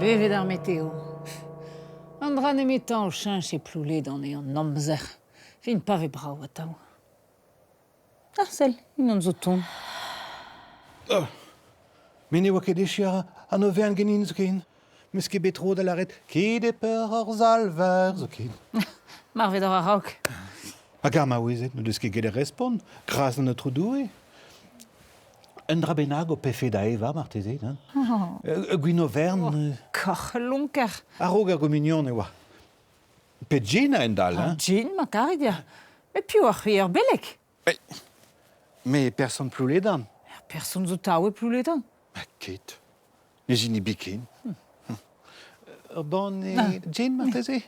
Bevet ar meteo. An dra nemetañ o cheñch e Plouledan eo an amzer. Fin pa vez brav atav. Ah, sell, unan zo tont. Oh. Me ne oa ket echu an overenn ganin zoken. 'Meus ket bet tro da lâret ket e peur hor salver zoken. Marvet oc'h a-raok. Hag ar maouezed n'o deus ket gellet respont, gras d'an Aotrou Doue. Un dra bennak ho pefe da evañ marteze, hein? Oh. Gwin overn. Oh, koc'h lonker. A-raok ar gomunion e oa. Pe gin a-hend-all, hein? Gin, ma karit, ya. Met piv oc'h-c'hwi, ur beleg? Me person Plouledan. Ur person zo tav e Plouledan? Ma ket. Ne zini biken. Ur banne gin, marteze?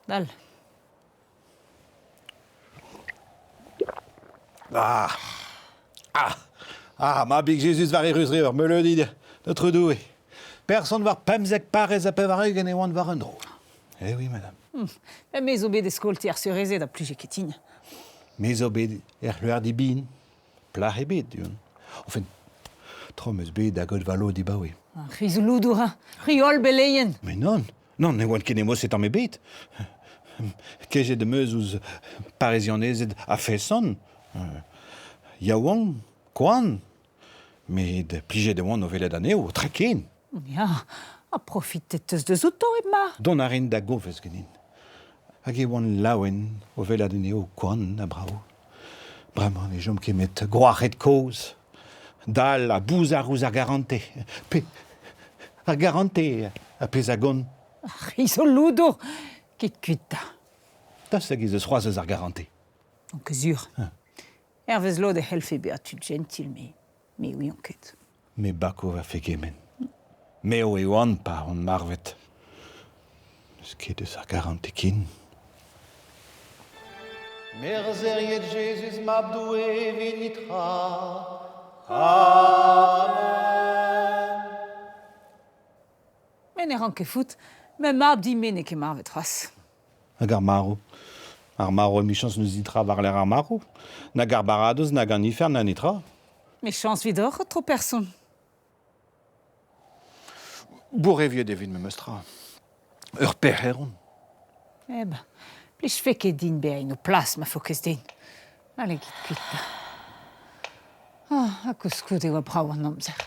Dal. Ah! Ah! Ah, mabig Jezuz war e ruz-revr, meuleudi d'Aotrou Doue. Person war 15 parrez ha 80 e oan war un dro. Eh oui, madame. Hmm. Me zo bet e skol ti ar seurezed ha plije ket din. Me zo bet er c'hloerdi bihan. Plac'h ebet, du Enfin, tro 'm eus bet da gaout va lod dibaoe. C'hwi zo loudour, hein? C'hwi holl beleien. Mais non, non, ne oan ket nemoset tamm ebet. Kejet em eus ouzh Parizianezed a-feson. Yaouank, koant, met plijet e oan o welet anezho, tra ken. Ya, ha profitet 'teus deus outo hep mar. Dont a rin da goves ganin. Hag e oan laouen o welet anezho koant ha brav. Bremañ ne chom ket met gwrac'hed kozh, dall ha bouzar ouzh ar garantez. Pe ar garantez ar pezh a gont. Ar c'hiz zo loudour, ket kuit 'ta. Daoust hag ez eus c'hoazh eus ar garantez? On ket sur. Hervez lod e c'hellfe bezañ tud jentil, met me ouion ket. Me bako va fegement. Me eo e oan pa on marvet. N'eus ket eus ar garantez ken. Merzheriet Jezuz Mab Doue evit nitra. Amen. Me ne ran ket fout. Ma mab din-me n'eo ket marvet c'hoazh. Hag ar marv. Ar marv emichañs n'eus netra war-lerc'h ar marv. Nag ar baradoz, nag an ifern, na netra. Met chañs 'vidoc'h, aotrou person. Boureviet evit memes tra. Ur pec'her on. Eh ben, plijfe ket din bezañ en ho plas ma fokez din. Allez, kit kuit 'ta. Ah, ha koulskoude e oa brav an amzer.